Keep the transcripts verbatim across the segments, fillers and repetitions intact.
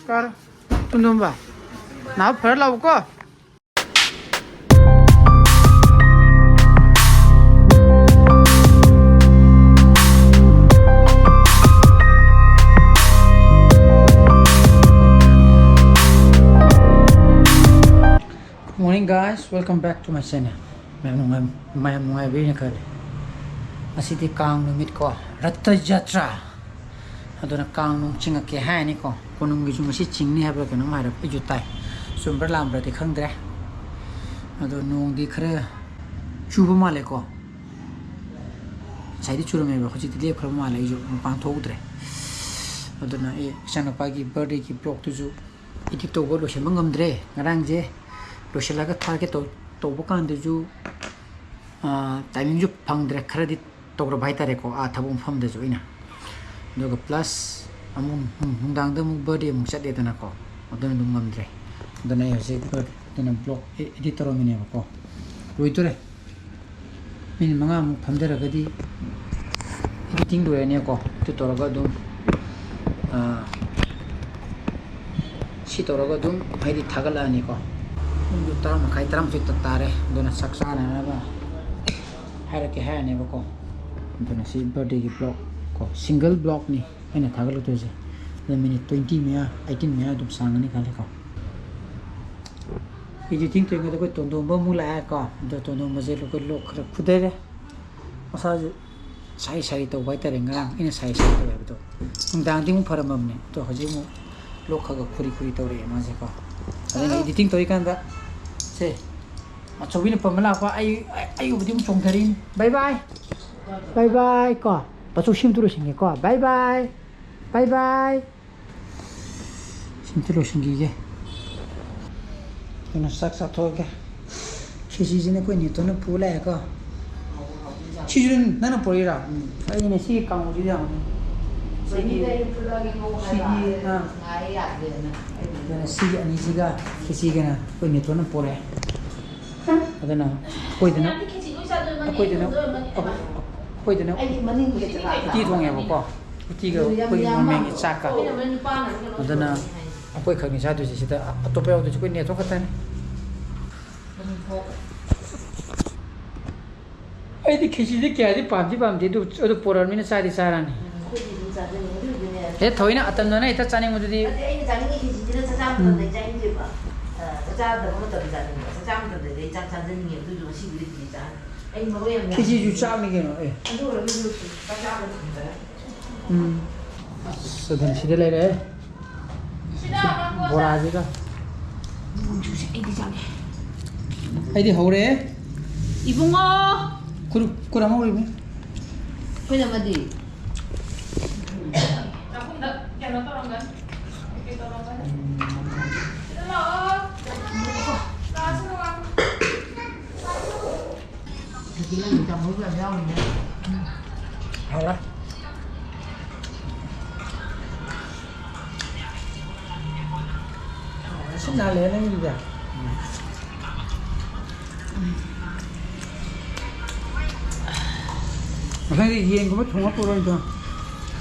ꯀꯥꯔꯣ꯫ ꯇꯨꯝ ꯇꯨꯝꯕ꯫ ꯅꯥꯕ ꯐꯔ ꯂꯥꯛꯎꯀꯣ꯫ Morning guys, welcome back to my channel. ꯃꯌꯥꯝ ꯅꯨꯡꯉꯥꯏ-, ꯃꯌꯥꯝ ꯅꯨꯡꯉꯥꯏꯕꯤꯔꯤꯅ ꯈꯜꯂꯤ꯫ ꯉꯁꯤꯗꯤ ꯀꯥꯡ ꯅꯨꯃꯤꯠꯀꯣ, ꯔꯊ ꯖꯇ꯭ꯔꯥ꯫ ꯑꯗꯨꯅ ꯀꯥꯡ ꯅꯨꯡ ꯆꯤꯡꯉꯛꯀꯦ ꯍꯥꯏꯔꯅꯤꯀꯣ꯫ ꯀꯣꯅꯨꯡꯒꯤꯁꯨ ꯉꯁꯤ ꯆꯤꯡꯅꯤ ꯍꯥꯏꯕ꯭ꯔꯥ ꯀꯩꯅꯣꯝ ꯍꯥꯏꯔꯞ ꯑꯩꯁꯨ ꯇꯥꯏ꯫ ꯆꯨꯝꯕ꯭ꯔꯥ ꯂꯥꯟꯕ꯭ꯔꯥꯗꯤ ꯈꯪꯗ꯭ꯔꯦ꯫ ꯑꯗꯣ ꯅꯣꯡꯗꯤ ꯈꯔ ꯆꯨꯕ ꯃꯥꯜꯂꯦꯀꯣ꯫ ꯉꯁꯥꯏꯗꯤ ꯆꯨꯔꯝꯃꯦꯕ, ꯍꯧꯖꯤꯛꯇꯤ ꯂꯦꯞꯈ꯭ꯔꯕ ꯃꯥꯜꯂꯦ꯫ ꯑꯩꯁꯨ ꯃꯄꯥꯟ ꯊꯣꯛꯎꯗ꯭ꯔꯦ꯫ ꯑꯗꯨꯅ ꯑꯩ ꯏꯆꯥꯅꯨꯄꯥꯒꯤ birthdayꯒꯤ vlogꯇꯨꯁꯨ edit ꯇꯧꯕ ꯂꯣꯏꯁꯤꯟꯕ ꯉꯝꯗ꯭ꯔꯦ꯫ ꯉꯔꯥꯡꯁꯦ ꯂꯣꯏꯁꯤꯜꯂꯒ ꯊꯥꯒꯦ ꯇꯧ-, ꯇꯧꯕ ꯀꯥꯟꯗꯁꯨ, ꯑꯥ, timingꯁꯨ ꯐꯪꯗ꯭ꯔꯦ꯫ ꯈꯔꯗꯤ ꯇꯧꯔꯕ ꯍꯥꯏꯇꯥꯔꯦꯀꯣ, ꯑꯥ, ꯊꯕꯛ ꯃꯐꯝꯗꯁꯨ ꯑꯩꯅ꯫ ꯑꯗꯨꯒ plus ꯑꯃꯨꯛ ꯅꯨꯡ-, ꯅꯨꯡꯗꯥꯡꯗ ꯑꯃꯨꯛ birthday ꯑꯃꯨꯛ ꯆꯠꯂꯦꯗꯅꯀꯣ, ꯑꯗꯨꯅ ꯑꯗꯨꯝ ꯉꯝꯗ꯭ꯔꯦ꯫ ꯑꯗꯨꯅ ꯑꯩ ꯍꯧꯖꯤꯛ birthday, ꯑꯗꯨꯅ vlog edit ꯇꯧꯔꯝꯃꯤꯅꯦꯕꯀꯣ꯫ ꯂꯣꯏꯗꯣꯔꯦ꯫ Minute ꯃꯉꯥꯃꯨꯛ ꯐꯝꯊꯔꯒꯗꯤ editing ꯂꯣꯏꯔꯅꯤꯀꯣ꯫ ꯑꯗꯨ ꯇꯧꯔꯒ ꯑꯗꯨꯝ, ꯑꯥ, ꯁꯤ ꯇꯧꯔꯒ ꯑꯗꯨꯝ ꯍꯥꯏꯗꯤ ꯊꯥꯒꯠꯂꯛꯑꯅꯤꯀꯣ꯫ ꯄꯨꯡꯁꯨ ꯇꯔꯥ ꯃꯈꯥꯏ, ꯇꯔꯥꯃꯥꯊꯣꯏ ꯇꯥꯔꯦ꯫ ꯑꯗꯨꯅ ꯆꯥꯛ ꯆꯥꯅꯅꯕ ꯍꯥꯏꯔꯛꯀꯦ ꯍꯥꯏꯔꯅꯦꯕꯀꯣ꯫ ꯑꯗꯨꯅ ꯁꯤ birthdayꯒꯤ vlog ꯀꯣ, single vlogꯅꯤ ꯑꯩꯅ ꯊꯥꯒꯠꯂꯛꯇꯣꯏꯁꯦ꯫ ꯑꯗꯨ minute twenty ꯃꯌꯥ, eighteen ꯃꯌꯥ ꯑꯗꯨꯝ ꯁꯥꯡꯒꯅꯤ ꯈꯜꯂꯦꯀꯣ꯫ Editing ꯇꯧꯔꯤꯉꯩꯗ ꯑꯩꯈꯣꯏ ꯇꯣꯟꯗꯣꯝꯕ ꯑꯃꯨꯛ ꯂꯥꯛꯑꯦꯀꯣ꯫ ꯑꯗꯣ ꯇꯣꯟꯗꯣꯝꯕꯁꯦ ꯑꯩꯈꯣꯏ ꯂꯣꯛ ꯈꯔ ꯈꯨꯗꯩꯔꯦ꯫ ꯃꯁꯥꯁꯦ ꯁꯥꯏ ꯁꯥꯏ ꯇꯧꯕ ꯍꯥꯏꯇꯥꯔꯦ꯫ ꯉꯔꯥꯡ ꯑꯩꯅ ꯁꯥꯏ ꯁꯥꯏ ꯇꯧꯋꯦ ꯍꯥꯏꯕꯗꯣ, ꯅꯨꯡꯗꯥꯡꯗꯤ ꯑꯃꯨꯛ ꯐꯔꯝꯃꯕꯅꯦ꯫ ꯑꯗꯣ ꯍꯧꯖꯤꯛ ꯑꯃꯨꯛ ꯂꯣꯛ ꯈꯔ ꯈꯔ ꯈꯨꯔꯤ ꯈꯨꯔꯤ ꯇꯧꯔꯛꯑꯦ ꯃꯥꯁꯦꯀꯣ꯫ ꯑꯗꯨꯅ editing ꯇꯧꯔꯤꯀꯥꯟꯗ ꯁꯦ, ꯑꯆꯧꯕꯤꯅ ꯄꯝꯕ ꯂꯥꯛꯄ, ꯑꯩ, ꯑꯩ ꯎꯕꯗꯤ ꯑꯃꯨꯛ ꯆꯣꯡꯊꯔꯤꯅꯤ꯫ Bye bye꯫ Bye bye ꯀꯣ꯫ ꯄꯥꯆꯧ ꯁꯤꯝꯇ ꯂꯣꯏꯁꯤꯟꯒꯦꯀꯣ꯫ Bye bye꯫ Bye bye꯫ ꯁꯤꯝꯇ ꯂꯣꯏꯁꯤꯟꯈꯤꯒꯦ꯫ ꯑꯗꯨꯅ ꯆꯥꯛ ꯆꯥꯊꯣꯛꯑꯒꯦ꯫ ꯈꯦꯆꯤꯁꯤꯅ ꯑꯩꯈꯣꯏ ꯅꯦꯇꯣꯟꯅ ꯄꯨ ꯂꯥꯛꯑꯦꯀꯣ꯫ ꯁꯤꯁꯨ ꯅꯪꯅ ꯄꯨꯔꯛꯏꯔꯣ? ꯎꯝ꯫ ꯑꯩꯅ ꯁꯤꯒꯤ ꯀꯥꯡꯍꯧꯁꯤꯗꯤ ꯌꯥꯝ ꯁꯤꯒꯤ, ꯁꯤꯒꯤ, ꯑꯥ꯫ ꯑꯗꯨꯅ ꯁꯤꯒꯤ ꯑꯅꯤꯁꯤꯒ ꯈꯦꯆꯤꯒꯅ ꯑꯩꯈꯣꯏ ꯅꯦꯇꯣꯟꯅ ꯄꯨꯔꯛꯑꯦ꯫ ꯑꯗꯨꯅ ꯑꯩꯈꯣꯏꯗꯅ, ꯑꯩꯈꯣꯏꯗꯅ, ꯑꯩꯈꯣꯏꯗꯅ ꯎꯇꯤ ꯊꯣꯡꯉꯦꯕꯀꯣ꯫ ꯎꯇꯤꯒ ꯑꯩꯈꯣꯏꯒꯤ ꯅꯣꯔꯃꯦꯜꯒꯤ ꯆꯥꯛꯀ꯫ ꯑꯗꯨꯅ ꯑꯩꯈꯣꯏ ꯈꯛꯅꯤ ꯆꯥꯗꯣꯏꯁꯦ ꯁꯤꯗ, ꯑꯇꯣꯞꯄ ꯌꯥꯎꯗꯣꯏꯁꯦ ꯑꯩꯈꯣꯏ ꯅꯦꯇꯣ ꯈꯛꯇꯅꯤ꯫ ꯑꯩꯗꯤ ꯈꯦꯆꯤꯗꯤ ꯀꯌꯥꯗꯤ ꯄꯥꯝꯗꯤ ꯄꯥꯝꯗꯦ, ꯑꯗꯨ, ꯑꯗꯨ ꯄꯣꯔꯛꯑꯕꯅꯤꯅ ꯆꯥꯗꯤ ꯆꯥꯔꯅꯤ꯫ ꯑꯩꯈꯣꯏꯗꯤ ꯑꯗꯨꯝ ꯆꯥꯖꯅꯤꯡꯉꯦ꯫ ꯑꯗꯨ ꯑꯣꯏꯗꯤꯅꯦ, ꯍꯦꯛ ꯊꯑꯣꯏꯅ ꯑꯇꯝꯅꯅ ꯍꯦꯛꯇ ꯆꯥꯅꯤꯡꯕꯗꯨꯗꯤ꯫ ꯑꯗꯩ ꯑꯩꯅ ꯆꯥꯅꯤꯡꯉꯤ ꯈꯦꯆꯤꯁꯤꯅ ꯆꯥꯛ ꯆꯥꯕ ꯃꯇꯝꯗ ꯎꯝ꯫ ꯑꯩ ꯆꯥꯅꯤꯡꯗꯦꯕ꯫ ꯑ, ꯆꯥꯛ ꯆꯥꯗꯕ ꯃꯇꯝꯗ ꯆꯥꯅꯤꯡꯕ꯫ ꯆꯥꯛ ꯆꯥꯕ ꯃꯇꯝꯗꯗꯤ ꯑꯩ ꯆꯥꯛ ꯆꯥꯖꯅꯤꯡꯉꯦ꯫ ꯑꯗꯨꯁꯨ ꯉꯁꯤꯕꯨꯗꯤ ꯈꯦꯆꯤ ꯆꯥꯔꯅꯤ꯫ ꯑꯩ ꯃꯔꯣꯏ ꯌꯥꯝ ꯌꯥꯝ ꯈꯦꯆꯤꯁꯨ ꯆꯥꯕꯅꯤ ꯀꯩꯅꯣ, ꯑꯦ꯫ ꯑꯗꯨ ꯑꯣꯏꯔꯒꯁꯨ ꯆꯥꯛ ꯆꯥꯕ ꯃꯇꯝꯗ꯫ ꯎꯝ꯫ ꯑꯁ, ꯑꯗꯨꯅ ꯁꯤꯗ ꯂꯩꯔꯦ꯫ ꯁꯤꯗ ꯕꯣꯔꯥꯁꯤꯒ꯫ ꯅꯣꯡꯖꯨꯁꯦ ꯑꯩꯗꯤ ꯆꯥꯒꯦ꯫ ꯑꯩꯗꯤ ꯍꯧꯔꯦ꯫ ꯏꯕꯨꯡꯉꯣ! ꯈꯨꯔꯨ-, ꯈꯨꯔꯨꯝ ꯍꯧꯔꯤꯕꯅꯤ꯫ ꯑꯩꯈꯣꯏꯅ ꯑꯃꯗꯤ꯫ ꯆꯥꯛꯈꯨꯝꯗ ꯀꯩꯅꯣ ꯇꯧꯔꯝꯒꯅꯤ꯫ ꯀꯩ ꯇꯧꯔꯝꯒꯅꯤ? ꯁꯤꯗ ꯂꯥꯛꯑꯣ꯫ ꯂꯥꯛꯑꯣ, ꯁꯤꯗ ꯂꯥꯛꯑꯣ꯫ ꯍꯥꯎꯔꯦ꯫ ꯁꯤ ꯅꯥꯜꯂꯦ ꯅꯪꯒꯤꯗꯨꯗꯤ꯫ ꯃꯊꯪꯗꯤ ꯌꯦꯟꯒꯨꯝꯕ ꯊꯣꯡꯉ ꯄꯨꯔꯛꯑꯣ꯫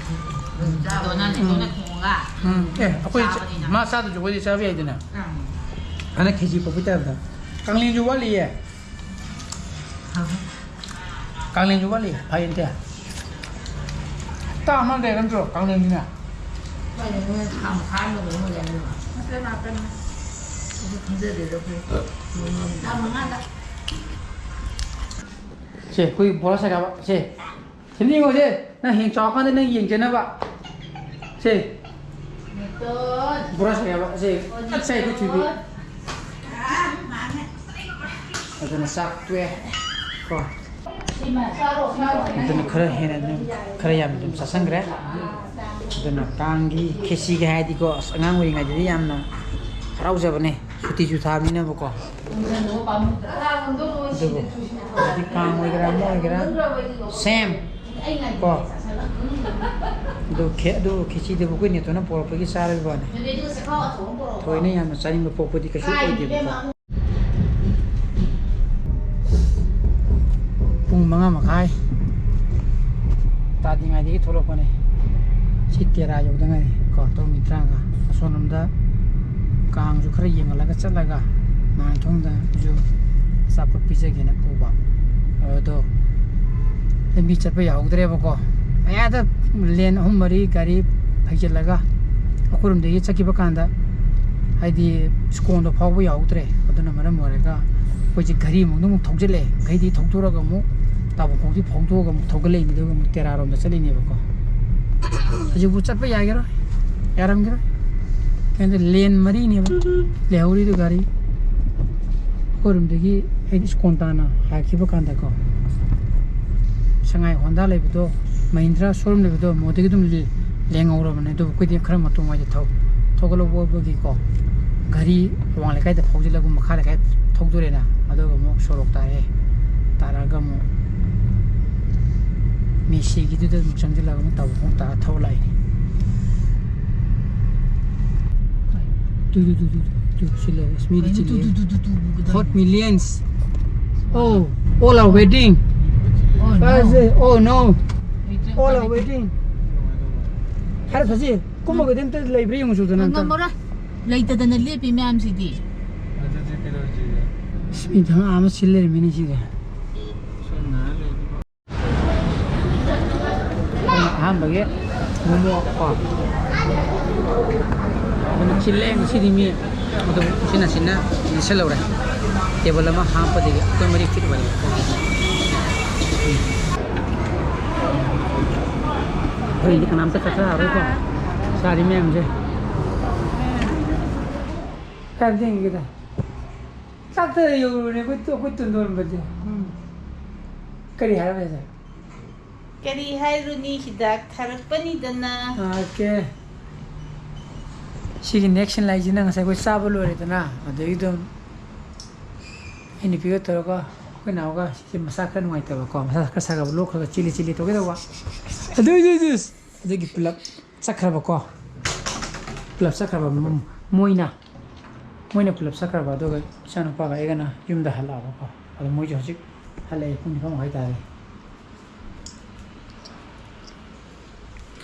ꯗꯣꯅꯥ, ꯗꯣꯅꯥ ꯊꯣꯡꯉꯒ ꯎꯝ꯫ ꯑꯦ, ꯑꯩꯈꯣꯏ ꯆꯥꯕꯅꯤꯅ꯫ ꯃꯥ ꯆꯥꯗ꯭ꯔꯁꯨ ꯑꯩꯈꯣꯏꯗꯤ ꯆꯥꯕ ꯌꯥꯏꯗꯅ꯫ ꯎꯝ꯫ ꯍꯟꯗꯛ ꯈꯦꯆꯤ ꯄꯣꯛꯄꯩ ꯇꯥꯏꯞꯇ꯫ ꯀꯥꯡꯂꯦꯟꯁꯨ ꯋꯥꯠꯂꯤꯌꯦ꯫ ꯀꯥꯡꯂꯦꯟꯁꯨ ꯋꯥꯠꯂꯤ, ꯐꯩ ꯅꯠꯇꯦ꯫ ꯍꯞꯇꯥ ꯑꯃ ꯂꯩꯔꯝꯗ꯭ꯔꯣ ꯀꯥꯡꯂꯦꯟꯁꯤꯅ? ꯍꯣꯏꯅꯦ, ꯃꯣꯏ ꯊꯥ ꯃꯈꯥꯏ ꯑꯃ ꯂꯩꯔꯝꯒꯅꯤ꯫ ꯑꯗꯨ ꯈꯪꯖꯗꯦꯗ ꯑꯩꯈꯣꯏ꯫ ꯊꯥ ꯃꯉꯥꯗ꯫ ꯁꯦ, ꯑꯩꯈꯣꯏ ꯕꯣꯔꯥ ꯁꯥꯏꯒꯥꯏꯕ꯫ ꯁꯦ, ꯁꯦꯝꯖꯤꯟ ꯌꯦꯡꯉꯣ ꯁꯦ꯫ ꯅꯪ ꯍꯌꯦꯡ ꯆꯥꯎꯔꯀꯥꯟꯗ ꯅꯪ ꯌꯦꯡꯖꯅꯕ꯫ ꯁꯦ꯫ ꯕꯣꯔꯥ ꯁꯥꯏꯒꯥꯏꯕ꯫ ꯁꯦ, ꯉꯁꯥꯏ ꯑꯩꯈꯣꯏ ꯊꯣꯏꯕꯤ꯫ ꯑꯗꯨꯅ ꯆꯥꯛ ꯇꯣꯛꯑꯦ ꯀꯣ꯫ ꯑꯗꯨꯅ ꯈꯔ ꯍꯦꯟꯅ ꯑꯗꯨꯝ, ꯈꯔ ꯌꯥꯝꯅ ꯑꯗꯨꯝ ꯆꯥꯁꯟꯈ꯭ꯔꯦ꯫ ꯑꯗꯨꯅ ꯀꯥꯡꯒꯤ ꯈꯦꯆꯤꯒ ꯍꯥꯏꯔꯗꯤꯀꯣ, ꯑꯁ, ꯑꯉꯥꯡ ꯑꯣꯏꯔꯤꯉꯩꯗꯗꯤ ꯌꯥꯝꯅ ꯍꯔꯥꯎꯖꯕꯅꯦ, ꯁꯨꯇꯤꯁꯨ ꯊꯥꯕꯅꯤꯅꯕꯀꯣ꯫ ꯑꯗꯨꯕꯨ ꯍꯧꯖꯤꯛꯇꯤ ꯀꯥꯡ ꯑꯣꯏꯒꯦꯔꯥ, ꯑꯃ ꯑꯣꯏꯒꯦꯔꯥ, ꯁꯦꯝ ꯀꯣ꯫ ꯑꯗꯨ ꯈꯦ-, ꯑꯗꯨ ꯈꯦꯆꯤꯗꯨꯕꯨ ꯑꯩꯈꯣꯏ ꯅꯦꯇꯣꯟꯅ ꯄꯣꯔꯛꯄꯒꯤ ꯆꯥꯔꯕ ꯋꯥꯅꯤ꯫ ꯊꯣꯏꯅ ꯌꯥꯝꯅ ꯆꯥꯅꯤꯡꯕ ꯄꯣꯛꯄꯗꯤ ꯀꯩꯁꯨ ꯑꯣꯏꯗꯦꯕꯀꯣ꯫ ꯄꯨꯡ ꯃꯉꯥ ꯃꯈꯥꯏ ꯇꯥꯗ꯭ꯔꯤꯉꯩꯗꯒꯤ ꯊꯣꯛꯂꯛꯄꯅꯦ꯫ ꯁꯤ ꯇꯦꯔꯥ ꯌꯧꯗ ꯉꯥꯏꯔꯤ ꯀꯣ, ꯇꯔꯨꯛ ꯃꯤꯅꯤꯠ ꯇꯔꯥꯃꯉꯥ꯫ ꯑꯁꯣꯝꯂꯣꯝꯗ ꯀꯥꯡꯁꯨ ꯈꯔ ꯌꯦꯡꯍꯜꯂꯒ ꯆꯠꯂꯒ ꯃꯥꯡꯊꯣꯡꯗꯁꯨ ꯑꯆꯥꯄꯣꯠ ꯄꯤꯖꯒꯦꯅ ꯄꯨꯕ꯫ ꯑꯗꯣ ꯂꯝꯕꯤ ꯆꯠꯄ ꯌꯥꯍꯧꯗ꯭ꯔꯦꯕꯀꯣ꯫ ꯃꯌꯥꯗ ꯂꯦꯟ ꯑꯍꯨꯝ ꯃꯔꯤ ꯒꯥꯔꯤ ꯐꯩꯖꯤꯜꯂꯒ ꯑꯩꯈꯣꯏꯔꯣꯝꯗꯒꯤ ꯆꯠꯈꯤꯕ ꯀꯥꯟꯗ, ꯍꯥꯏꯗꯤ, ꯁ꯭ꯀꯣꯟꯗꯣ ꯐꯥꯎꯕ ꯌꯥꯍꯧꯗ꯭ꯔꯦ꯫ ꯑꯗꯨꯅ ꯃꯔꯝ ꯑꯣꯏꯔꯒ ꯑꯩꯈꯣꯏꯁꯦ ꯘꯔꯤ ꯑꯃꯨꯛ ꯑꯃꯨꯛ ꯊꯧꯖꯤꯜꯂꯛꯑꯦ꯫ ꯘꯔꯤ ꯊꯧꯗꯣꯔꯒ ꯑꯃꯨꯛ ꯇꯥꯕꯣꯡꯈꯣꯡꯁꯤ ꯐꯥꯎꯗꯣꯛꯑꯒ ꯑꯃꯨꯛ ꯊꯧꯒꯠꯂꯛꯏꯅꯤ, ꯑꯗꯨꯒ ꯑꯃꯨꯛ ꯇꯦꯔꯥꯔꯣꯝꯗ ꯆꯠꯂꯤꯅꯦꯕꯀꯣ꯫ ꯍꯧꯖꯤꯛꯄꯨ ꯆꯠꯄ ꯌꯥꯒꯦꯔꯣꯏ, ꯌꯥꯔꯝꯒꯦꯔꯣꯏ꯫ ꯀꯩꯅꯣꯗ ꯂꯦꯟ ꯃꯔꯤꯅꯦꯕ ꯂꯩꯍꯧꯔꯤꯗꯣ ꯒꯥꯔꯤ꯫ ꯑꯩꯈꯣꯏꯔꯣꯝꯗꯒꯤ ꯑꯩꯗꯤ ꯁ꯭ꯀꯣꯟ ꯇꯥꯅ ꯍꯥꯏꯈꯤꯕ ꯀꯥꯟꯗꯀꯣ, ꯁꯉꯥꯏ ꯍꯣꯟꯗꯥ ꯂꯩꯕꯗꯣ, ꯃꯍꯤꯟꯗ꯭ꯔꯥ ꯁꯣꯔꯨꯝ ꯂꯩꯕꯗꯣ, ꯃꯣꯏꯗꯒꯤ ꯑꯗꯨꯝ ꯂꯦꯡꯍꯧꯔꯕꯅꯦ꯫ ꯑꯗꯨꯕꯨ ꯑꯩꯈꯣꯏꯗꯤ ꯈꯔ ꯃꯇꯣꯡ ꯋꯥꯏꯗ ꯊꯧ-, ꯊꯧꯒꯠꯍꯧꯕꯒꯤꯀꯣ, ꯒꯥꯔꯤ ꯑꯋꯥꯡ ꯂꯩꯀꯥꯏꯗ ꯐꯥꯎꯖꯤꯜꯂꯒ ꯃꯈꯥ ꯂꯩꯀꯥꯏ ꯊꯧꯗꯣꯔꯦꯅ, ꯑꯗꯨꯒ ꯑꯃꯨꯛ ꯁꯣꯔꯣꯛ ꯇꯥꯔꯛꯑꯦ꯫ ꯇꯥꯔꯛꯑꯒ ꯑꯃꯨꯛ ꯃꯦꯁꯤꯒꯤꯗꯨꯗ ꯑꯃꯨꯛ ꯆꯪꯁꯤꯜꯂꯒ ꯑꯃꯨꯛ ꯇꯥꯕ ꯈꯣꯡ ꯇꯥꯔ ꯊꯧꯔ ꯂꯥꯛꯏꯅꯤ꯫ ꯇꯨ, ꯇꯨ, ꯇꯨ, ꯇꯨ, ꯇꯨ, ꯁꯤ ꯂꯩꯔꯦ꯫ ꯑꯁ, ꯃꯤꯗꯤ ꯀꯩꯅꯣ ꯇꯨ, ꯆꯤꯜꯂꯤꯍꯦ꯫ ꯇꯨ, ꯇꯨ, ꯇꯨ, ꯇꯨ, ꯇꯨ, hot millions. Oh, all are waiting. Oh, no. ꯐꯥꯁꯦ, oh, no. All are waiting. ꯐꯔꯦ, ꯐꯖꯩ꯫ ꯀꯨꯝꯃꯒꯗꯤ ꯑꯝꯇ ꯂꯩꯕ꯭ꯔꯥ ꯌꯦꯡꯉꯨ ꯆꯣꯗꯅ ꯑꯝꯇ꯫ ꯉꯝꯃꯔꯣꯏ꯫ ꯂꯩꯇꯗꯅ ꯂꯦꯞꯄꯤ ꯃꯌꯥꯝꯁꯤꯗꯤ꯫ ꯑꯗꯨꯗꯤ ꯀꯩꯗꯧꯁꯤ? ꯑꯁ, ꯃꯤ ꯊꯪ ꯑꯃ ꯁꯤꯜ ꯂꯩꯔꯝꯃꯤꯅꯦ ꯁꯤꯗꯤ꯫ ꯑꯩꯈꯣꯏꯅ ꯑꯍꯥꯟꯕꯒꯤ ꯃꯣꯃꯣ ꯀꯣ꯫ ꯑꯗꯨꯅ ꯆꯤꯜꯂꯦ ꯉꯁꯤꯗꯤ ꯃꯤ꯫ ꯑꯗꯨ ꯎꯆꯤꯟ ꯅꯥꯆꯤꯟꯅ ꯂꯤꯠꯁꯜꯍꯧꯔꯦ꯫ ꯇꯦꯕꯜ ꯑꯃ ꯍꯥꯞꯄꯗꯒꯤ ꯑꯩꯈꯣꯏ ꯃꯔꯤ ꯐꯤꯠ ꯑꯣꯏꯔꯦ꯫ ꯑꯩꯈꯣꯏꯗꯤ ꯀꯅꯥꯝꯇ ꯆꯥꯛ ꯆꯥꯔꯔꯣꯏꯀꯣ꯫ ꯆꯥꯔꯤ ꯃꯌꯥꯝꯁꯦ꯫ ꯀꯥꯏꯗ ꯌꯦꯡꯒꯦꯗ? ꯆꯥꯛꯇ ꯌꯧꯔꯨꯔꯦ ꯑꯩꯈꯣꯏ ꯇꯨ-, ꯑꯩꯈꯣꯏ ꯇꯨꯟꯗꯣꯟꯕꯗꯤ꯫ ꯎꯝ꯫ ꯀꯔꯤ ꯍꯥꯏꯔꯝꯃꯦ ꯉꯁꯥꯏ? ꯀꯔꯤ ꯍꯥꯏꯔꯨꯅꯤ, ꯍꯤꯗꯥꯛ ꯊꯥꯔꯛꯄꯅꯤꯗꯅ꯫ ꯑꯣꯀꯦ꯫ ꯁꯤꯒꯤ next scene ꯂꯥꯛꯏꯁꯤꯅ ꯉꯁꯥꯏ ꯑꯩꯈꯣꯏ ꯆꯥꯕ ꯂꯣꯏꯔꯦꯗꯅ, ꯑꯗꯩ ꯑꯗꯨꯝ ꯑꯩ ꯅꯨꯄꯤꯒ ꯇꯧꯔꯒ ꯑꯩꯈꯣꯏ ꯅꯥꯎꯒ ꯁꯤꯁꯦ ꯃꯁꯥ ꯈꯔ ꯅꯨꯡꯉꯥꯏꯇꯕꯀꯣ, ꯃꯁꯥ ꯈꯔ ꯁꯥꯒꯠꯄ, ꯂꯣꯛ ꯈꯔ ꯈꯔ ꯆꯦꯜꯂꯤ ꯆꯦꯜꯂꯤ ꯇꯧꯒꯦ ꯇꯧꯕ꯫ ꯑꯗꯨ, ꯑꯗꯨ, ꯑꯗꯨ, ꯑꯗꯨꯒꯤ ꯄꯨꯂꯞ ꯆꯠꯈ꯭ꯔꯕꯀꯣ꯫ ꯄꯨꯂꯞ ꯆꯠꯈ꯭ꯔꯕ ꯃ-, ꯃꯣꯏꯅ, ꯃꯣꯏꯅ ꯄꯨꯂꯞ ꯆꯠꯈ꯭ꯔꯕ, ꯑꯗꯨꯒ ꯏꯆꯥꯅꯨꯄꯥꯒ ꯑꯩꯒꯅ ꯌꯨꯝꯗ ꯍꯜꯂꯛꯑꯕꯀꯣ꯫ ꯑꯗꯣ ꯃꯣꯏꯁꯨ ꯍꯧꯖꯤꯛ ꯍꯜꯂꯛꯑꯦ, ꯄꯨꯡ ꯅꯤꯄꯥꯟ ꯃꯈꯥꯏ ꯇꯥꯔꯦ꯫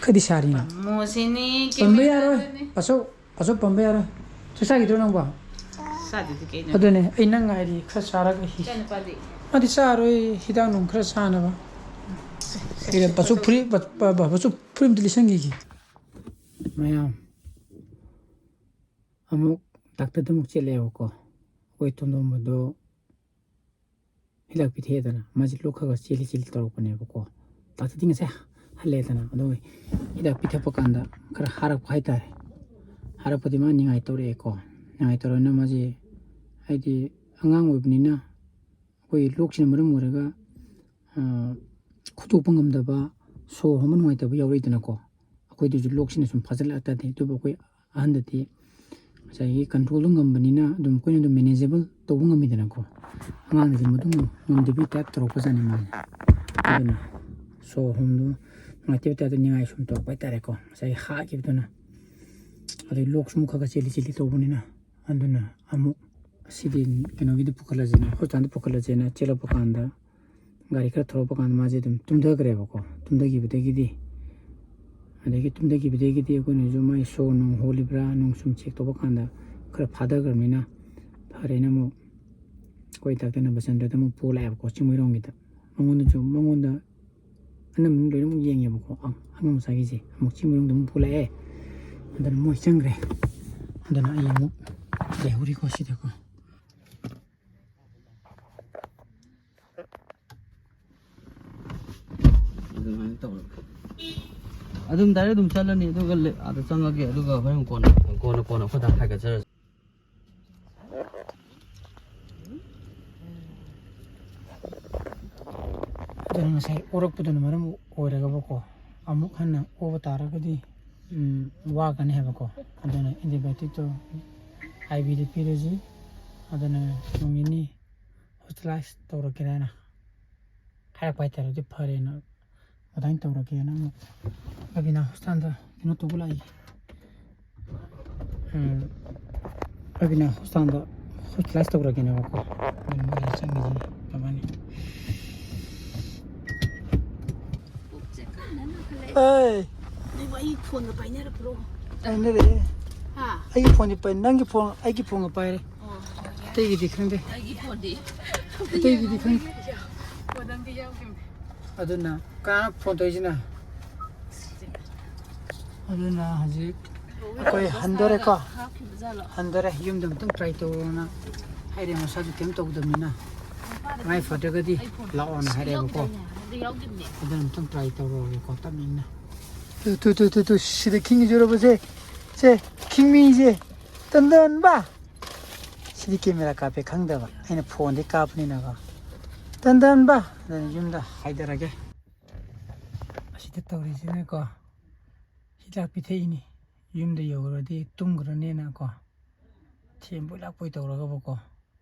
ꯈꯔꯗꯤ ꯁꯥꯔꯤꯅ꯫ ꯃꯣꯁꯤꯅꯤ ꯄꯟꯕ ꯌꯥꯔꯣꯏ꯫ ꯀꯦꯃꯦꯔꯥꯗꯨꯅꯤ꯫ ꯑꯁꯣꯛ, ꯑꯁꯣꯛ ꯄꯟꯕ ꯌꯥꯔꯣꯏ꯫ ꯆꯥꯛ ꯆꯥꯈꯤꯗ꯭ꯔꯣ ꯅꯪꯕꯣ? ꯆꯥꯗꯗꯤ ꯀꯩꯅꯣ? ꯑꯗꯨꯅꯦ, ꯑꯩ ꯅꯪ ꯉꯥꯏꯔꯤ, ꯈꯔ ꯆꯥꯔꯒ ꯍꯤ-, ꯏꯆꯥꯅꯨꯄꯥꯗꯤ? ꯃꯥꯗꯤ ꯆꯥꯔꯣꯏ, ꯍꯤꯗꯥꯛ ꯅꯨꯡ ꯈꯔ ꯆꯥꯅꯕ꯫ ꯁꯤꯗ ꯕꯆꯨ ꯐꯨꯔꯤꯠ, ꯕ-, ꯕ-, ꯕ-, ꯕꯆꯨ ꯐꯨꯔꯤꯠ ꯑꯝꯇ ꯂꯤꯠꯁꯟꯈꯤꯒꯦ꯫ ꯃꯌꯥꯝ ꯑꯃꯨꯛ ꯗꯥꯛꯇꯔꯗ ꯑꯃꯨꯛ ꯆꯠꯂꯦꯕꯀꯣ꯫ ꯑꯩꯈꯣꯏ ꯇꯣꯟꯗꯣꯝꯕꯗꯣ ꯍꯤꯗꯥꯛ ꯄꯤꯊꯛꯑꯦꯗꯅ, ꯃꯥꯁꯦ ꯂꯣꯛ ꯈꯔ ꯈꯔ ꯆꯦꯜꯂꯤ ꯆꯦꯜꯂꯤ ꯇꯧꯔꯛꯄꯅꯦꯕꯀꯣ꯫ ꯗꯥꯛꯇꯔꯗꯤ ꯉꯁꯥꯏ ꯍꯜꯂꯦꯗꯅ, ꯑꯗꯣ ꯍꯤꯗꯥꯛ ꯄꯤꯊꯛꯄ ꯀꯥꯟꯗ ꯈꯔ ꯍꯥꯔꯛꯄ ꯍꯥꯏꯇꯥꯔꯦ꯫ ꯍꯥꯔꯛꯄꯗꯤ ꯃꯥ ꯅꯤꯡꯉꯥꯏ ꯇꯧꯔꯛꯑꯦꯀꯣ꯫ ꯅꯤꯡꯉꯥꯏ ꯇꯧꯔꯛꯑꯅ ꯃꯥꯁꯦ, ꯍꯥꯏꯗꯤ, ꯑꯉꯥꯡ ꯑꯣꯏꯕꯅꯤꯅ ꯑꯩꯈꯣꯏ ꯂꯣꯛꯁꯤꯅ ꯃꯔꯝ ꯑꯣꯏꯔꯒ, ꯑ, ꯈꯨꯗꯣꯛꯄ ꯉꯝꯗꯕ, ꯁꯣꯔ ꯍꯣꯟꯕ ꯅꯨꯡꯉꯥꯏꯇꯕ ꯌꯥꯎꯔꯛꯏꯗꯅꯀꯣ꯫ ꯑꯩꯈꯣꯏꯗꯁꯨ ꯂꯣꯛꯁꯤꯅ ꯁꯨꯝ ꯐꯥꯖꯤꯜꯂꯛꯑ ꯇꯥꯔꯗꯤ, ꯑꯗꯨꯕꯨ ꯑꯩꯈꯣꯏ ꯑꯍꯟꯗꯗꯤ ꯉꯁꯥꯏꯒꯤ controlꯗꯣ ꯉꯝꯕꯅꯤꯅ ꯑꯗꯨꯝ ꯑꯩꯈꯣꯏꯅ ꯑꯗꯨꯝ manageable ꯇꯧꯕ ꯉꯝꯃꯤꯗꯅꯀꯣ꯫ ꯑꯉꯥꯡꯗꯗꯤ ꯃꯗꯨ ꯉꯝꯗꯕꯤ type ꯇꯧꯔꯛꯄꯖꯥꯠꯅꯤ ꯃꯥꯁꯦ꯫ ꯑꯗꯨꯅ ꯁꯣꯔ ꯍꯣꯟꯕꯗꯣ ꯅꯨꯡꯉꯥꯏꯇꯕ typeꯇ ꯅꯤꯡꯉꯥꯏ ꯁꯨꯝ ꯇꯧꯔꯛꯄ ꯍꯥꯏꯇꯥꯔꯦꯀꯣ, ꯉꯁꯥꯏꯒꯤ ꯍꯥꯠꯈꯤꯕꯗꯨꯅ꯫ ꯑꯗꯩ ꯂꯣꯛꯁꯨ ꯑꯃꯨꯛ ꯈꯔ ꯈꯔ ꯆꯦꯜꯂꯤ ꯆꯦꯜꯂꯤ ꯇꯧꯕꯅꯤꯅ, ꯑꯗꯨꯅ ꯑꯃꯨꯛ ꯑꯁꯤꯗꯤ ꯀꯩꯅꯣꯒꯤꯗ ꯄꯨꯈꯠꯂꯁꯦꯅ, hospitalꯗ ꯄꯨꯈꯠꯂꯁꯦꯅ ꯆꯦꯜꯂꯛꯄ ꯀꯥꯟꯗ, ꯒꯥꯔꯤ ꯈꯔ ꯊꯧꯔꯛꯄ ꯀꯥꯟꯗ ꯃꯥꯁꯦ ꯑꯗꯨꯝ ꯇꯨꯝꯊꯈ꯭ꯔꯦꯕꯀꯣ꯫ ꯇꯨꯝꯊꯈꯤꯕꯗꯒꯤꯗꯤ, ꯑꯗꯒꯤ ꯇꯨꯝꯊꯈꯤꯕꯗꯒꯤꯗꯤ ꯑꯩꯈꯣꯏꯅꯁꯨ ꯃꯥꯏ ꯁꯣꯔ ꯅꯨꯡ ꯍꯣꯜꯂꯤꯕ꯭ꯔꯥ ꯅꯨꯡ ꯁꯨꯝ check ꯇꯧꯕ ꯀꯥꯟꯗ ꯈꯔ ꯐꯥꯊꯈ꯭ꯔꯕꯅꯤꯅ ꯐꯔꯦꯅ ꯑꯃꯨꯛ ꯑꯩꯈꯣꯏ ꯗꯥꯛꯇꯔ ꯅꯕꯆꯟꯗ꯭ꯔꯗ ꯑꯃꯨꯛ ꯄꯨ ꯂꯥꯛꯑꯦꯕꯀꯣ, ꯆꯤꯡꯃꯩꯔꯣꯡꯒꯤꯗ꯫ ꯃꯉꯣꯟꯗꯁꯨ, ꯃꯉꯣꯟꯗ ꯑꯅꯝꯕꯅ ꯂꯣꯏꯅꯃꯛ ꯌꯦꯡꯉꯦꯕꯀꯣ꯫ ꯑ-, ꯑꯉꯥꯡ ꯃꯆꯥꯒꯤꯁꯦ ꯑꯃꯨꯛ ꯆꯤꯡꯃꯩꯔꯣꯡꯗ ꯑꯃꯨꯛ ꯄꯨ ꯂꯥꯛꯑꯦ꯫ ꯑꯗꯨꯅ ꯃꯣꯏ ꯆꯪꯈ꯭ꯔꯦ꯫ ꯑꯗꯨꯅ ꯑꯩ ꯑꯃꯨꯛ ꯂꯩꯍꯧꯔꯤꯀꯣ ꯁꯤꯗꯀꯣ꯫ ꯑꯗꯨꯃꯥꯏꯅ ꯇꯧꯔꯒ ꯑꯗꯨꯝ direct ꯑꯗꯨꯝ ꯆꯠꯂꯅꯤ, ꯑꯗꯨꯒ ꯂꯦ-, ꯑꯥꯗ ꯆꯪꯉꯒꯦ, ꯑꯗꯨꯒ ꯍꯣꯔꯦꯟ ꯀꯣꯟꯅ, ꯀꯣꯟꯅ, ꯀꯣꯟꯅ ꯑꯩꯈꯣꯏ ꯗꯥ ꯍꯥꯏꯒꯠꯆꯔꯁꯤ꯫ ꯑꯗꯨꯅ ꯉꯁꯥꯏ ꯑꯣꯔꯛꯄꯗꯨꯅ ꯃꯔꯝ ꯑꯣꯏꯔꯒꯕꯀꯣ, ꯑꯃꯨꯛ ꯍꯟꯅ ꯑꯣꯕ ꯇꯥꯔꯒꯗꯤ, ꯎꯝ, ꯋꯥꯒꯅꯤ ꯍꯥꯏꯕꯀꯣ꯫ ꯑꯗꯨꯅ antibioticꯇꯣ IVꯗ ꯄꯤꯔꯁꯤ꯫ ꯑꯗꯨꯅ ꯅꯣꯡ ꯅꯤꯅꯤ hospitalize ꯇꯧꯔꯛꯀꯦꯔꯥꯅ ꯍꯥꯏꯔꯛꯄ ꯍꯥꯏꯇꯥꯔꯦ꯫ ꯑꯗꯨ ꯐꯔꯦꯅ ꯑꯗꯨꯃꯥꯏꯅ ꯇꯧꯔꯒꯦꯅ ꯑꯃꯨꯛ ꯑꯕꯤꯅꯥ hospitalꯗ ꯀꯩꯅꯣ ꯇꯧꯕ ꯂꯥꯛꯏ꯫ ꯎꯝ, ꯑꯕꯤꯅꯥ hospitalꯗ hospitalize ꯇꯧꯔꯒꯦꯅꯦꯕꯀꯣ꯫ ꯑꯗꯨꯅ ꯃꯣꯏꯗ ꯆꯪꯉꯤꯁꯤꯅꯦ ꯀꯃꯥꯏꯅ? ꯑꯩ ꯅꯣꯏꯕꯨ ꯑꯩ phoneꯒ ꯄꯥꯏꯅꯔꯛꯄ꯭ꯔꯣ? ꯄꯥꯏꯅꯔꯛꯑꯦ꯫ ꯑꯩꯒꯤ ꯐꯣꯟꯗꯤ ꯄꯥꯏ, ꯅꯪꯒꯤ ꯐꯣꯟ, ꯑꯩꯒꯤ ꯐꯣꯟꯒ ꯄꯥꯏꯔꯦ꯫ ꯑꯇꯩꯒꯤꯗꯤ ꯈꯪꯗꯦ꯫ ꯑꯩꯒꯤ ꯐꯣꯟꯗꯤ ꯑꯇꯩꯒꯤꯗꯤ ꯈꯪꯗꯦ꯫ ꯐꯣꯟ ꯑꯝꯗꯤ ꯌꯥꯎꯈꯤꯕꯅꯦ꯫ ꯑꯗꯨꯅ ꯀꯅꯥ ꯐꯣꯟ ꯇꯧꯔꯤꯁꯤꯅ? ꯑꯗꯨꯅ ꯍꯧꯖꯤꯛ ꯑꯩꯈꯣꯏ ꯍꯟꯗꯣꯔꯦꯀꯣ꯫ ꯍꯥꯞꯈꯤꯕꯖꯥꯠꯂꯣ? ꯍꯟꯗꯣꯔꯦ꯫ ꯌꯨꯝꯗ ꯑꯝꯇꯪ ꯇ꯭ꯔꯥꯏ ꯇꯧꯔꯣꯅ ꯍꯥꯏꯔꯦ꯫ ꯃꯁꯥꯁꯨ ꯀꯩꯝ ꯇꯧꯗꯕꯅꯤꯅ꯫ ꯃꯥꯏ ꯐꯠꯇ꯭ꯔꯒꯗꯤ ꯂꯥꯛꯑꯣꯅ ꯍꯥꯏꯔꯦꯕꯀꯣ꯫ ꯑꯗꯨꯅ ꯑꯝꯇꯪ ꯇ꯭ꯔꯥꯏ ꯇꯧꯔꯣꯀꯣ, ꯇꯞꯅ ꯏꯪꯅ꯫ ꯇꯨ, ꯇꯨ, ꯇꯨ, ꯇꯨ, ꯇꯨ, ꯁꯤꯗ ꯈꯤꯡꯉꯤꯁꯦ ꯎꯔꯕꯣ ꯁꯦ? ꯁꯦ, ꯈꯤꯡꯃꯤꯁꯦ꯫ ꯇꯟꯗꯟꯕ꯫ ꯁꯤꯗꯤ ꯀꯦꯃꯦꯔꯥ ꯀꯥꯞꯄꯦ ꯈꯪꯗꯕ꯫ ꯑꯩꯅ ꯐꯣꯟꯗꯤ ꯀꯥꯞꯄꯅꯤꯅꯀꯣ꯫ ꯇꯟꯗꯟꯕ꯫ ꯑꯗꯨꯅ ꯌꯨꯝꯗ ꯍꯥꯏꯗꯔꯒꯦ꯫ ꯑꯁꯤꯗ ꯇꯧꯔꯤꯁꯤꯅꯀꯣ꯫ ꯍꯤꯗꯥꯛ ꯄꯤꯊꯛꯏꯅꯤ꯫ ꯌꯨꯝꯗ ꯌꯧꯔꯗꯤ ꯇꯨꯝꯈ꯭ꯔꯅꯦꯅꯀꯣ꯫ ꯊꯦꯝꯕꯣꯏ ꯂꯥꯛꯄꯣꯏ ꯇꯧꯔꯒꯕꯀꯣ꯫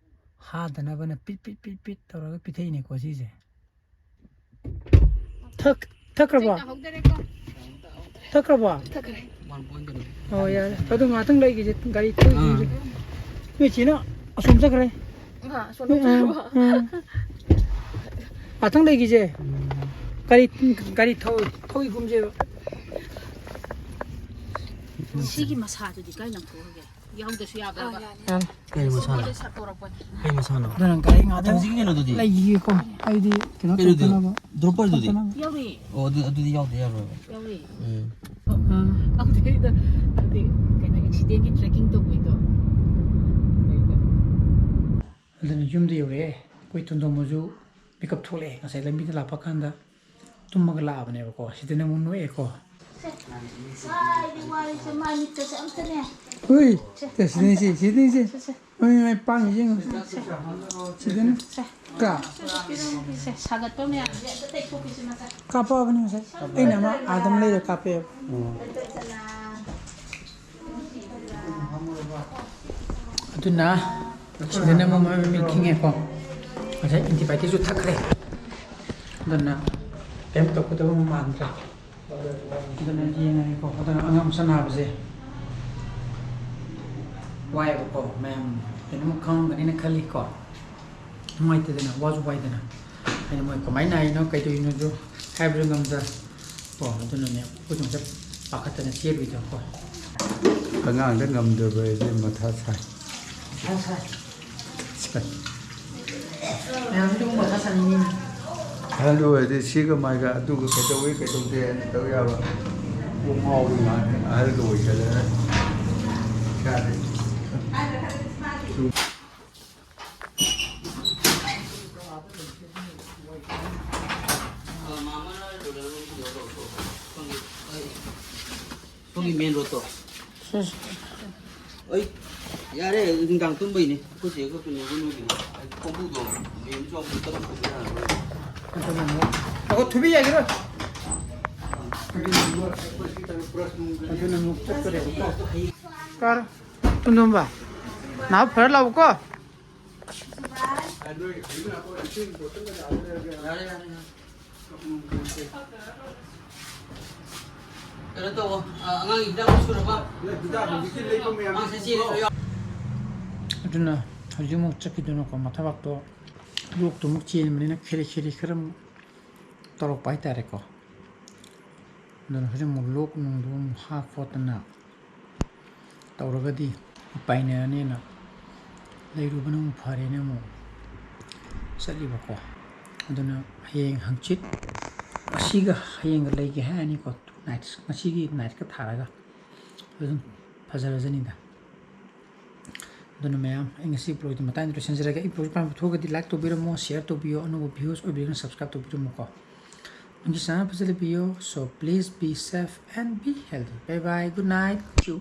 ꯍꯥꯗꯅꯕꯅ ꯄꯤꯠ ꯄꯤꯠ ꯄꯤꯠ ꯄꯤꯠ ꯇꯧꯔꯒ ꯄꯤꯊꯛꯏꯅꯦꯀꯣ ꯁꯤꯁꯦ꯫ ꯊꯛ-, ꯊꯛꯈ꯭ꯔꯕꯣ? ꯊꯛꯈ꯭ꯔꯕꯣ? ꯑꯣ, ꯌꯥꯔꯦ꯫ ꯑꯗꯨ ꯉꯥꯛꯇꯪ ꯂꯩꯈꯤꯁꯦ, ꯒꯥꯔꯤ ꯊꯧꯈꯤꯁꯦ꯫ ꯑꯥ꯫ ꯅꯣꯏ ꯆꯦꯅ ꯑꯁꯣꯝ ꯆꯠꯈ꯭ꯔꯦ꯫ ꯑꯥ, ꯑꯁꯣꯝ ꯆꯠꯈ꯭ꯔꯕꯣ? ꯎꯝ, ꯎꯝ꯫ ꯉꯥꯛꯇꯪ ꯂꯩꯈꯤꯁꯦ꯫ ꯒꯥꯔꯤ, ꯒꯥꯔꯤ ꯊꯧ-, ꯊꯧꯈꯤꯒꯨꯝꯁꯦꯕ꯫ ꯁꯤꯒꯤ ꯃꯁꯥꯗꯨꯗꯤ ꯀꯥꯏ ꯂꯪꯊꯣꯛꯈ꯭ꯔꯒꯦ? ꯌꯥꯎꯗꯁꯨ ꯌꯥꯕ꯭ꯔꯕ? ꯑꯥ, ꯌꯥꯅꯤ꯫ ꯌꯥꯔꯦ꯫ ꯀꯩ ꯃꯁꯥꯅꯣ? ꯁꯣꯝꯗ ꯁꯠꯇꯣꯔꯛꯄꯅꯦ꯫ ꯀꯩ ꯃꯁꯥꯅꯣ? ꯑꯗꯨꯅ ꯒꯥꯔꯤ ꯉꯥꯛꯇꯪ ꯍꯧꯖꯤꯛꯀꯤ ꯀꯩꯅꯣꯗꯨꯗꯤ? ꯂꯩꯈꯤꯒꯦꯀꯣ꯫ ꯑꯩꯗꯤ ꯀꯩꯅꯣ ꯀꯩꯅꯣꯗꯨ? ꯇꯧꯗꯅꯕ꯫ ꯗ꯭ꯔꯣꯄꯔꯗꯨꯗꯤ? ꯇꯧꯗꯅꯕ꯫ ꯌꯥꯎꯔꯤ꯫ ꯑꯣ, ꯑꯗꯨ, ꯑꯗꯨꯗꯤ ꯌꯥꯎꯗ ꯌꯥꯔꯣꯏꯕ꯫ ꯌꯥꯎꯔꯤ꯫ ꯎꯝ꯫ ꯑꯥ, ꯑꯗꯨꯗꯩꯗ ꯍꯥꯏꯗꯤ ꯀꯩꯅꯣ ꯑꯦꯛꯁꯤꯗꯦꯟꯒꯤ ꯇ꯭ꯔꯦꯀꯤꯡ ꯇꯧꯕꯩꯗꯣ꯫ ꯑꯗꯩꯗ꯫ ꯑꯗꯨꯅ ꯌꯨꯝꯗ ꯌꯧꯔꯛꯑꯦ꯫ ꯑꯩꯈꯣꯏ ꯇꯣꯟꯗꯣꯟꯕꯁꯨ ꯃꯤꯀꯞ ꯊꯣꯛꯂꯛꯑꯦ꯫ ꯉꯁꯥꯏ ꯂꯝꯕꯤꯗ ꯂꯥꯛꯄ ꯀꯥꯟꯗ ꯇꯨꯝꯃꯒ ꯂꯥꯛꯑꯕꯅꯦꯕꯀꯣ꯫ ꯁꯤꯗꯅ ꯑꯃꯨꯛ ꯅꯣꯛꯑꯦꯀꯣ꯫ ꯁꯦ꯫ ꯋꯥꯏꯗꯤ ꯋꯥꯏꯁꯦ, ꯃꯥꯏ ꯃꯤꯠꯀꯁꯦ ꯑꯝꯇꯅꯦ꯫ ꯍꯨꯏ! ꯁꯦ, ꯁꯤꯗꯅꯤ, ꯁꯤ, ꯁꯤꯗꯅꯤ, ꯁꯤ꯫ ꯁꯦ, ꯁꯦ꯫ ꯃꯃꯤ ꯃꯥꯏ ꯄꯥꯡꯉꯤ ꯌꯦꯡꯉꯨ꯫ ꯁꯦ꯫ ꯁꯤꯗꯅꯤ꯫ ꯁꯦ꯫ ꯀꯥ꯫ ꯁꯦ, ꯁꯥꯒꯠꯄ ꯃꯌꯥꯝꯁꯦ ꯑꯝꯇ ꯇꯩꯊꯣꯛꯈꯤꯁꯦ ꯃꯁꯦ꯫ ꯀꯥꯞꯄꯛꯑꯕꯅꯤ ꯉꯁꯥꯏ꯫ ꯑꯩꯅ ꯑꯃ ꯑꯥꯗꯝ ꯂꯩꯔ ꯀꯥꯞꯄꯦꯕ꯫ ꯑꯗꯨꯅ ꯁꯤꯗꯅ ꯑꯃꯨꯛ ꯃꯃꯤꯠ ꯈꯤꯡꯉꯦꯀꯣ꯫ ꯉꯁꯥꯏ ꯑꯦꯟꯇꯤꯕꯥꯏꯑꯣꯇꯤꯛꯁꯨ ꯊꯛꯈ꯭ꯔꯦ꯫ ꯑꯗꯨꯅ ꯀꯩꯝ ꯇꯧꯒꯗꯕ ꯃꯥꯟꯗ꯭ꯔꯦ꯫ ꯑꯗꯨꯅ ꯌꯦꯡꯉꯒꯦꯀꯣ꯫ ꯑꯗꯨꯅ ꯑꯉꯥꯡ ꯃꯆꯥ ꯅꯥꯕꯁꯦ ꯋꯥꯏꯑꯦꯕꯀꯣ꯫ ꯃꯌꯥꯝ ꯀꯩꯅꯣꯝ ꯈꯪꯉꯝꯒꯅꯤꯅ ꯈꯜꯂꯤꯀꯣ꯫ ꯅꯨꯡꯉꯥꯏꯇꯦꯗꯅ, ꯋꯥꯁꯨ ꯋꯥꯏꯗꯅ꯫ ꯑꯩꯅ ꯃꯣꯏ ꯀꯃꯥꯏꯅ ꯅꯥꯏꯅꯣ ꯀꯩꯗꯧꯔꯤꯅꯣꯁꯨ ꯍꯥꯏꯕꯁꯨ ꯉꯝꯗ ꯀꯣ꯫ ꯑꯗꯨꯅꯅꯦ ꯑꯩꯈꯣꯏꯁꯨ ꯉꯁꯥꯏ ꯄꯥꯈꯠꯇꯅ ꯆꯦꯜꯂꯨꯏꯗꯅꯀꯣ꯫ ꯑꯉꯥꯡꯗ ꯉꯝꯗꯕ ꯍꯥꯏꯁꯦ ꯃꯊꯥ ꯁꯥꯏ꯫ ꯃꯊꯥ ꯁꯥꯏ꯫ ꯃꯌꯥꯝꯁꯨ ꯃꯊꯥ ꯁꯥꯅꯤꯡꯉꯤ꯫ ꯑꯍꯜ ꯑꯣꯏꯔꯗꯤ ꯁꯤꯒ ꯃꯥꯏꯒ ꯑꯗꯨꯒ ꯀꯩꯗꯧꯏ ꯀꯩꯗꯧꯗꯦ ꯍꯥꯏꯅ ꯇꯧ ꯌꯥꯕ ꯀꯣꯛ ꯉꯥꯎꯕ ꯉꯥꯛꯇꯅꯤ ꯑꯍꯜꯒ ꯑꯣꯏꯁꯜꯂꯒ ꯏꯁꯥꯁꯦ꯫ ꯁꯣꯝꯒꯤ ꯃꯦꯟ ꯔꯣꯗꯇꯣ꯫ ꯑꯩ ꯌꯥꯔꯦ, ꯅꯨꯡꯗꯥꯡ ꯇꯨꯝꯕꯩꯅꯦ꯫ ꯑꯩꯈꯣꯏ ꯆꯦꯒ ꯀꯩꯅꯣꯒ ꯅꯣꯏꯒꯤꯅꯦ꯫ ꯑꯩ ꯈꯣꯡꯕꯨꯗꯣ ꯃꯦꯟꯁꯨ ꯑꯃꯨꯛ ꯇꯧꯔꯛꯄꯗꯤ ꯌꯥꯔꯔꯣꯏ꯫ ꯑꯩꯈꯣꯏ ꯊꯨꯕꯤ ꯌꯥꯒꯤꯔꯣꯏ꯫ ꯑꯗꯨꯅ ꯑꯃꯨꯛ ꯆꯠꯇꯣꯔꯦꯕꯀꯣ꯫ ꯀꯥꯔꯣ꯫ ꯇꯨꯝꯗꯨꯝꯕ꯫ ꯅꯥꯎ ꯐꯔ ꯂꯥꯛꯎꯀꯣ꯫ ꯌꯥꯔꯦ, ꯌꯥꯔꯦ, ꯌꯥꯔꯦ꯫ ꯀꯩꯅꯣ ꯇꯧꯋꯣ, ꯑ, ꯑꯉꯥꯡꯒꯤ ꯍꯤꯗꯥꯛ ꯂꯣꯏ ꯁꯨꯔꯕ? ꯑꯉꯥꯡ ꯁꯦ ꯆꯦꯜꯂꯦ ꯂꯣꯏ ꯌꯥꯎ-, ꯑꯗꯨꯅ ꯍꯧꯖꯤꯛ ꯑꯃꯨꯛ ꯆꯠꯈꯤꯗꯣꯏꯅꯣꯀꯣ, ꯃꯊꯕꯥꯛꯇꯣ ꯂꯣꯛꯇꯨ ꯑꯃꯨꯛ ꯆꯦꯟꯕꯅꯤꯅ ꯈꯦꯔꯤ ꯈꯦꯔꯤ ꯈꯔ ꯑꯃꯨꯛ ꯇꯧꯔꯛꯄ ꯍꯥꯏꯇꯥꯔꯦꯀꯣ꯫ ꯑꯗꯨꯅ ꯍꯧꯖꯤꯛ ꯑꯃꯨꯛ ꯂꯣꯛ ꯅꯨꯡꯗꯨ ꯑꯃꯨꯛ ꯍꯥ ꯈꯣꯠꯇꯅ ꯇꯧꯔꯒꯗꯤ ꯄꯥꯏꯅꯔꯅꯦꯅ ꯂꯩꯔꯨꯕꯅ ꯑꯃꯨꯛ ꯐꯔꯦꯅ ꯑꯃꯨꯛ ꯆꯠꯂꯤꯕꯀꯣ꯫ ꯑꯗꯨꯅ ꯍꯌꯦꯡ ꯍꯪꯆꯤꯠ, ꯉꯁꯤꯒ ꯍꯌꯦꯡꯒ ꯂꯩꯒꯦ ꯍꯥꯏꯔꯅꯤꯀꯣ, two nights, ꯉꯁꯤꯒꯤ ꯅꯥꯏꯠꯀ ꯊꯥꯔꯒ ꯑꯗꯨꯝ ꯐꯖꯔꯖꯅꯤꯗ꯫ ꯑꯗꯨꯅ ꯃꯌꯥꯝ, ꯑꯩ ꯉꯁꯤ ꯕ꯭ꯂꯣꯒꯇꯤ ꯃꯇꯥꯡꯗ ꯂꯣꯏꯁꯤꯟꯖꯔꯒꯦ꯫ ꯑꯩ ꯕ꯭ꯂꯣꯒ ꯄꯥꯝꯕ ꯊꯣꯛꯑꯒꯗꯤ ꯂꯥꯏꯛ ꯇꯧꯕꯤꯔꯝꯃꯣ, ꯁꯤꯌꯔ ꯇꯧꯕꯤꯌꯣ, ꯑꯅꯧꯕ ꯚ꯭ꯌꯨꯁ ꯑꯣꯏꯕꯤꯔꯒꯅ ꯁꯕꯁꯀ꯭ꯔꯥꯏꯕ ꯇꯧꯕꯤꯔꯝꯃꯣꯀꯣ꯫ ꯅꯪꯒꯤ ꯆꯥꯅ ꯐꯖꯅ ꯂꯩꯕꯤꯌꯣ꯫ So please be safe and be healthy. Bye bye, good night. Chew.